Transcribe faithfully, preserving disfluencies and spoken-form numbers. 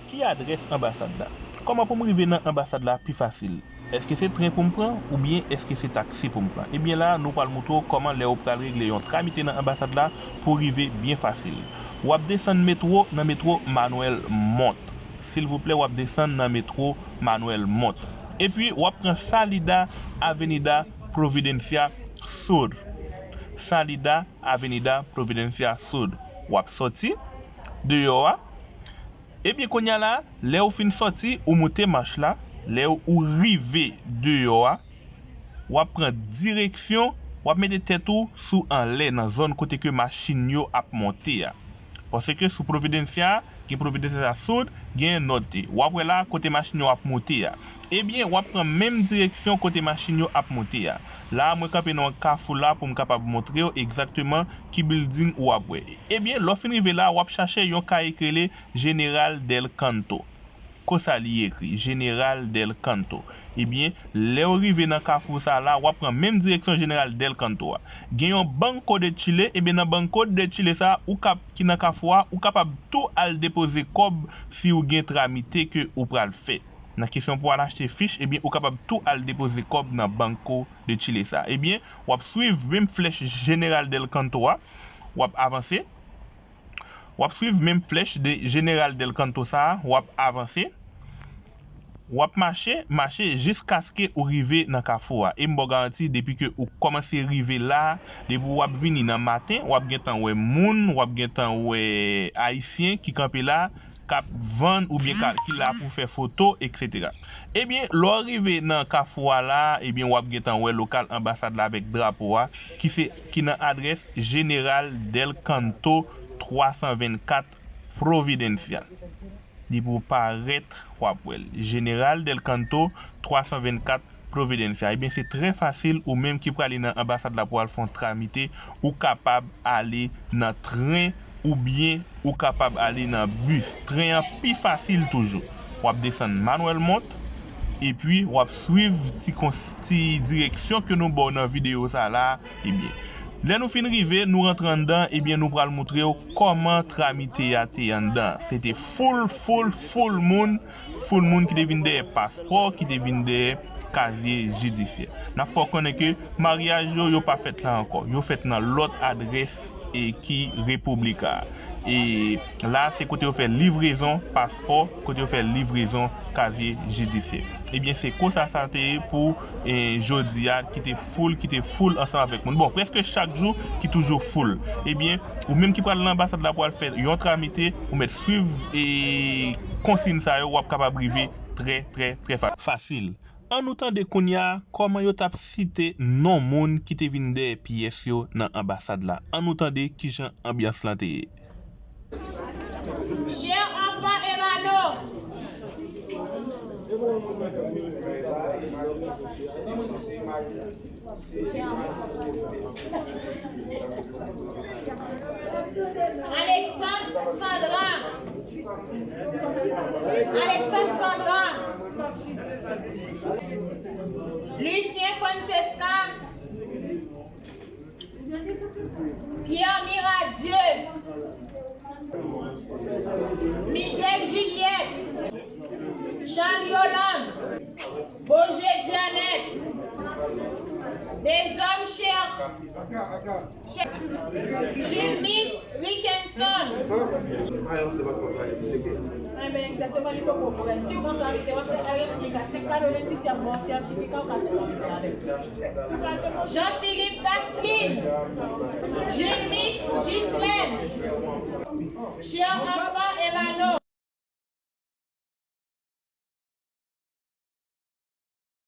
Ki adrès anbasad la? Kòman pou m rive nan anbasad la pi fasil? Èske se tren pou m pran oubyen èske se taksi pou m pran? Ebyen la, nou pral moutre w kòman lè w pral regle yon tramite nan anbasad la pou w rive byen fasil. W ap desann metwo nan metwo Manuel Mont. Silvouplè, w ap desann nan metwo Manuel Mont. Epi, w ap pran Salida Avenida Providencia Sur. Salida Avenida Providencia Sur. W ap sòti deyò a. Ebyen, kounye a la, lè w fin sòti, ou moute mach la. Lè ou rive deyò a, w ap pran direksyon, w ap mete tèt ou sou anlè nan zòn kote ke machin yo ap monte a. Paske sou Providencia, gen Providencia Sur, gen Norte. W ap wè la kote machin yo ap monte a. Ebyen, w ap pran menm direksyon kote machin yo ap monte a. La, mwen kanpe nan yon kafou la pou m kapab montre w egzakteman ki building ou ap wè. Ebyen, lè w fin rive la, w ap chache yon kay ki rele General del Canto. Konsa li ekri, General del Canto. Ebyen, lè w rive nan kafou sa la, w ap pran menm direksyon General del Canto a. Gen yon Banco de Chile, ebyen, nan Banco de Chile sa, ou kap, ki nan kafou a, ou kapab tou al depoze kòb si w gen tramite ke ou pral fè. Nan kesyon pou al achte fich, ebyen, ou kapab tou al depoze kòb nan Banco de Chile sa. Ebyen, w ap swiv menm flèch General del Canto a, w ap avanse. W ap swiv menm flèch de General del Canto sa a, w ap avanse. W ap mache, mache jiskaske ou rive nan kafou a. E m ba w garanti, depi ke ou kòmanse rive la, depi w ap vini nan maten, w ap gentan wè moun, w ap gentan wè Ayisyen ki kanpe la, k ap vann oubyen ka, ki la pou fè foto, etsetera. Ebyen, lè w rive nan kafou a la, ebyen, w ap gentan wè lokal anbasad la avèk drapo a, ki se, ki nan adrès General del Canto twa san vennkat Providencia. Li pou parèt, w ap wè l. General del Canto twa san vennkat Providencia. Ebyen, se trè fasil, ou menm ki prale nan anbasad la pou al fè yon tramite, ou kapab ale nan tren oubyen ou kapab ale nan bis. Tren an pi fasil toujou. W ap desann Manuel Mont, epi w ap swiv ti kons-, ti direksyon ke nou ba w nan videyo sa la, ebyen. Lè nou fin rive, nou rantre anndan, ebyen, nou pral moutre w kòman tramite a te anndan. Se te full, full, full moun, full moun ki te vin dèyè paspò, ki te vin dèyè kazye jidisyè. N ap fè w konnen ke maryaj yo, yo pa fèt la ankò. Yo fèt nan lòt adrès e ki República. E la, se kote yo fè livrezon paspò, kote yo fè livrezon kazye jidisyè. Ebyen, se konsa sa te ye pou, e, jodi a, ki te full, ki te full ansanm avèk moun. Bon, prèske chak jou, ki toujou full. Ebyen, ou menm ki pral nan anbasad la pou al fè yon tramite, ou mèt swiv, e, konsiy sa yo, w ap kapab rive trè, trè, trè fa-, fasil. An nou tande kounye a kòman yo t ap site non moun ki te vin dèyè pyès yo nan anbasad la. An nou tande kijan anbyans lan te ye. Chers enfants et Mano. Alexandre Sandra. Alexandre Sandra. Lucien Francesca. Pierre Miradieu. Miguel Juliette. Charles Yolande. Boger Dianette. Des hommes chers. Jules Miss Rickenson. Enben, egzakteman, li poko prè. Si w gen tramite, w ap fè Ariel Mika senk katrevenndis, y ap ba w sètifika, w ka sou tramite avè l. Jean-Philippe Dasline. Jules Miss Ghislaine. Cher enfant.